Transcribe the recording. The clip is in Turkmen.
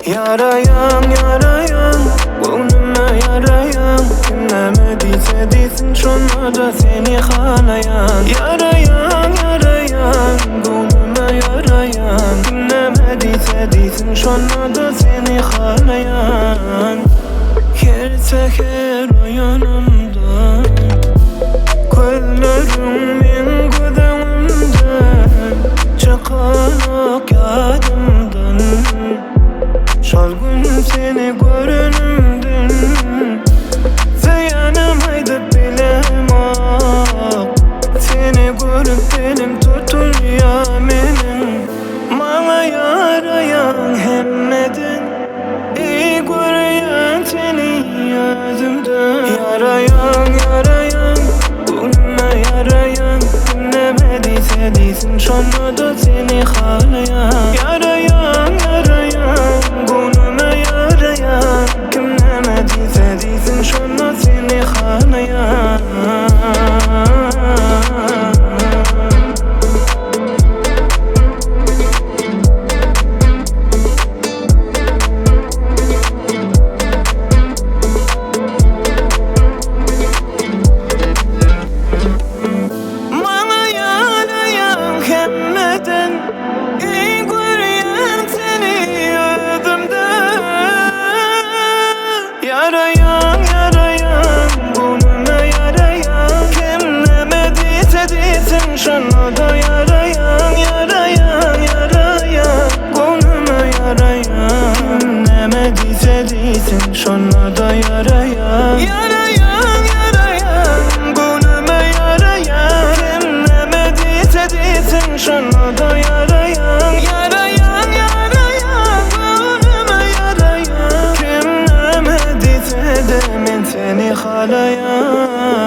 Ýaraýaň, ýaraýaň, göwnüme ýaraýaň Kim näme diýse diýsin şonda-da seni halaýan Ýaraýaň, ýaraýaň, göwnüme ýaraýaň Kim näme diýse diýsin şonda-da seni halaýan Her säher oýanamda Gözleriň meň göz öňümde Çykanok ýadymdan Şol gün seni görenimden Söýenim aýdyp bilemok Seni görüp dilim tutulýa meniň Maňa ýaraýaň hemmeden Eý görýän seni özümde Ýaraýaň ýaraýaň Göwnüme ýaraýaň Kim näme diýse diýsin şonda-da seni halaýan Ýaraýaň ýaraýaň Göwnüme ýaraýaň Kim näme diýse diýsin şonda seni halaýan. Maňa ýaraýaň hemmeden Eý görýän seni özümde Ýaraýaň ýaraýaň göwnüme ýaraýaň Kim näme diýse diýsin şonda-da ýaraýaň Ýaraýaň ýaraýaň göwnüme ýaraýaň Kim näme diýse diýsin şonda-da ýaraýaň Ýaraýaň ýaraýaň göwnüme ýaraýaň Kim näme diýse diýsin şonda-da ýaraýaň Ýaraýaň ýaraýaň göwnüme ýaraýaň Kim näme diýse-de men seni halaýan.